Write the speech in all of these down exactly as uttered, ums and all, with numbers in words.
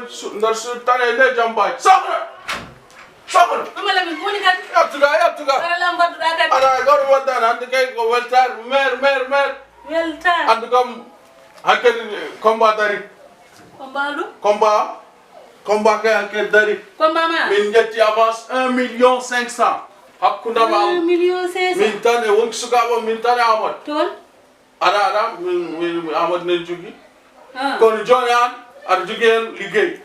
Su-, nder suudu tan e nder jammbaaji. Soxna! Soxna! Mama Lamine, ko woni kadi? Yaltu ga, yaltu ga. Aɗa lan mbaɗduɗaa kadi? Aɗa, gawɗo waddaan, hannde kay ko weltaare, meer, meer, meer. Weltaare? Hannde kam, hakkadi combat dari. Combat ɗum? Combat, combat kay hakkadi dari. Combat ma? Min ƴetti avance un million cinq cent. Hakkunde am. Un million cinq cent? Min tan e wonki sukaaɓe am, min tan e Amadou. Toon? Aɗa, aɗa, min, min, min Amadou nen jogii. Ah. Kono jooni aan, aɗa jogii heen liggey.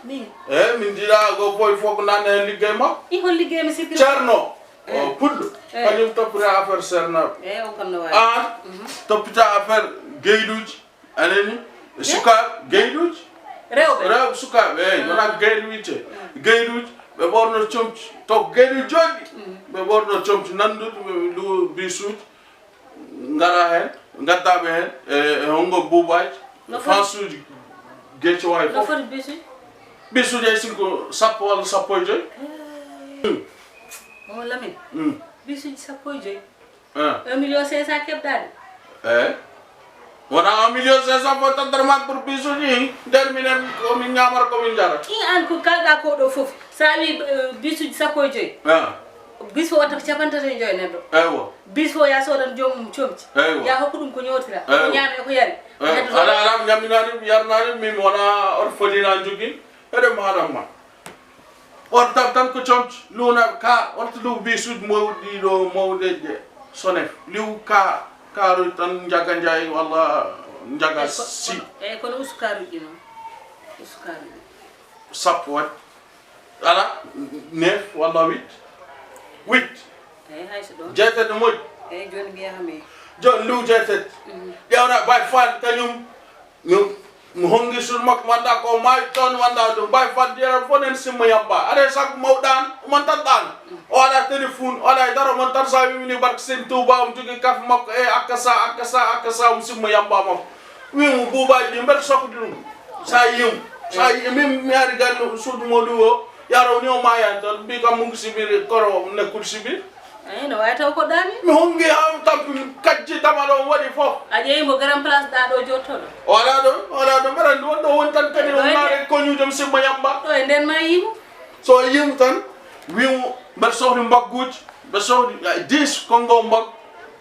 Min? Eey, min njiɗaa ko boy fof ko nanna heen liggey makko. I hol liggey mi sikki? Ceerno, o pullo, kañum toppita affaire seernaaɓe. Eey, on kam no waawi. Aan, toppita affaire geyluuji, a nanii, e sukaaɓe, geyluuji. Rewɓe? Rewɓe, sukaaɓe, eey, wonaa geylu wiyetee. Geyluuji, ɓe ɓorno comci, to ko geyluuji jooɗɗi. Ɓe ɓorno comci nannduɗi, ɓe luwo bisuuji. Ngara heen, ngaddaa ɓe heen, e, e honngo buubaaji, no foti? Fansuuji Geecowaay no fof. Foti bisuuji? Bisuuji ay sinko sappo walla sappo e joy. Mama Lamine, bisuuji sappo e joy? Ah. Un million cinq cent keɓɗaa ɗi? Eey. Wonaa un million cinq cent fof tottat ma pour bisuuji, nder minen ko min ñaamata ko min njara. I aan ko kalɗaa ko ɗo fof, so a wii, eh, bisuuji sappo e joy. Ah. Bis fof watta ko capanɗe tati e joy neɗɗo. Eywa. Bis fof yaa soodan joomum comci. Eywa. Yaa hokku ɗum ko ñootira, ko ñaama e ko yari. Eywa. Heddoto. Alaa, alaa, mi ñaminaani, mi yarnaani, min mi wonaa orphelinat njogii. Eɗen mbaɗan ma. Ortab tan ko comci, luuna ka, orta luw bisuuji mawɗi ɗo, mawɗe ɗe, Sonef. Liw ka, kaaruuji tan njaga njaay walla njaga si. Eyi, kono ustu kaaruuji ɗi noon. Ustu kaaruuji ɗi. Sappo waɗi. Alaa, neuf walla huit? Huit. Eyi, hay so ɗoon. Jeetati no moƴƴi. Eyi, jooni mbiyaa mi. Jooni liw jeetati. Mhm. Ƴeewna Baay Faal kañum. Mi, mi honngi suudu makko, mi anndaa ko o maayi toon, mi anndaa ɗum. Baay Faal jeeram fof nen simma yamba. Aɗa e sakko mawɗaan, oman tan ɗaan. O alaa téléphone, o alaa e dara, oman tan so a wimini barke Sëñ Tuubaa, omo jogii kafe makko, e akka sa, akka sa, akka sa, omo simma yamba makko. Wiimo buubaaji ɗi mbeɗa sokkude ɗum. Sa yii mo, sa yii, min mi ari galle suudu mawɗi o, yaro ni o maayaani toon, mbii kam mo ngi sibiri, koro nekkul sibiri. Eyi, no waawi taw ko ɗaani. Mi honngi haa tampi kajji tama ɗo waɗi fof. A ƴeewi mo grand place ɗa ɗo jottoɗo? O alaa ɗo, o alaa ɗo, mbeɗa anndi won ɗo woni tan kadi o naare koñuujo mi simma yamba. Ɗo e nden ma yiimo. So o yiimo tan, wiimo mbeɗa sohli mbagguuji, mbeɗa sohli, eh, dix Konngo mbaggu.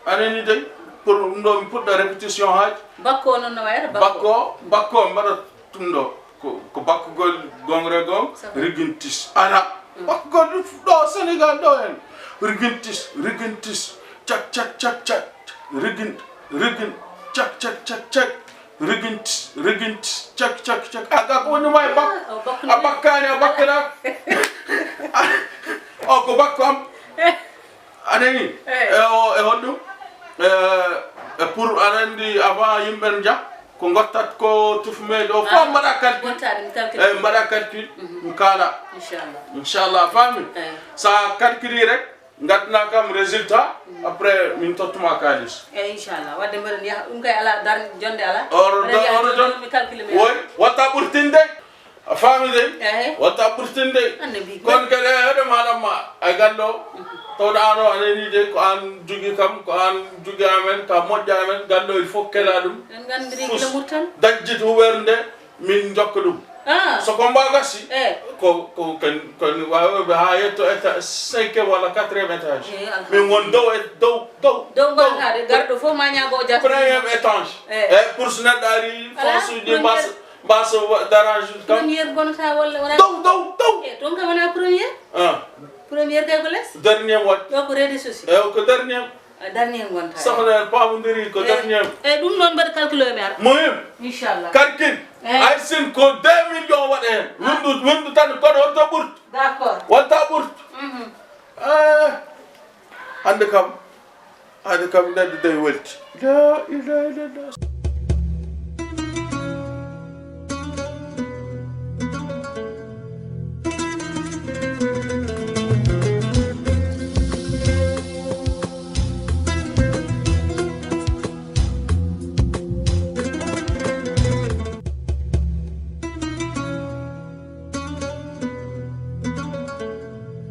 A nani dey, pour ɗum ɗo mi puɗɗa répétition haaji. Bakko o noon no wayata bakko? Bakko, bakko mbaɗa ɗum ɗo. Ko, ko bakkugol gongre gong, rigintis. Ana, bakkugol ɗum ɗo Sénégal ɗo en. Rigintis, rigintis, cak, cak, cak, cak, rigin, rigin, cak, cak, cak, cak, rigintis, rigintis, cak, cak, cak. A, ga ko woni ma e bak-, a bakkaani, a bakkanaaka. O ko bakko am. A nani? Eyi. E o, e honɗum? E, e pour aɗa anndi avant yimɓe ne njaha, ko ngottat ko tufumeeje o fof mbaɗa calcul. Ngottaɗe mi calcul. Eyi, mbaɗa calcul, mi kaala. Inchallah. Inchallah, a faami? Eyi. So a calculi rek, ngaddana kam résultat, après min tottuma kaalis. Eyi, inchallah. Wadde mbeɗen yaha, ɗum kay alaa, dar-, jonnde alaa. Oro, mbeɗen yaha oro jonnde jon-, mi calcule mi. Woy, watta ɓurtinde. A faami de? Ehe. Watta ɓurtinde. Annabi. Kono kadi, e hoɗo maaɗa ma, ay gallo, tawɗo aan o, a nanii de, ko aan jogii kam, ko aan jogii amen, ka moƴƴa amen, gallo il faut kela ɗum. En nganndiri gila Murtan. Dajjit huɓeere nde, min njokka ɗum. Ah. So combat gasi, eh, ko, ko, ken, ken waawɓe haa yetto éta-, cinquième walla quatrième étage. Eh, alhamdulillah. Min won dow e, dow, dow, dow ngon haa de, garɗo fof ma ñaago o jaati. Premier étage. Eh. E pour so neɗɗo ari, alaa, force uji ɗi mbasa. Mbasa wa-, dérange kam. Première bonata walla wona? Dow, dow, dow. E, toon kam wona première. Ah. Première kay ko les. Dernier waɗ. Ɗo ko rez-de-chaussée. E, ko dernier. A, dernier ngonta. Sohla en paamondiri ko dernier. E, ɗum noon mbaɗa calcul o mi ara. Muhim. Inchallah. Karkin. E. Ay sin ko deux millions waɗa heen. Ah. Windu, windu tan kono wonta ɓurtu. D'accord. Wonta ɓurtu. Mhm. Eh, hannde kam, hannde kam neɗɗo dey welti. La ilaha illallah.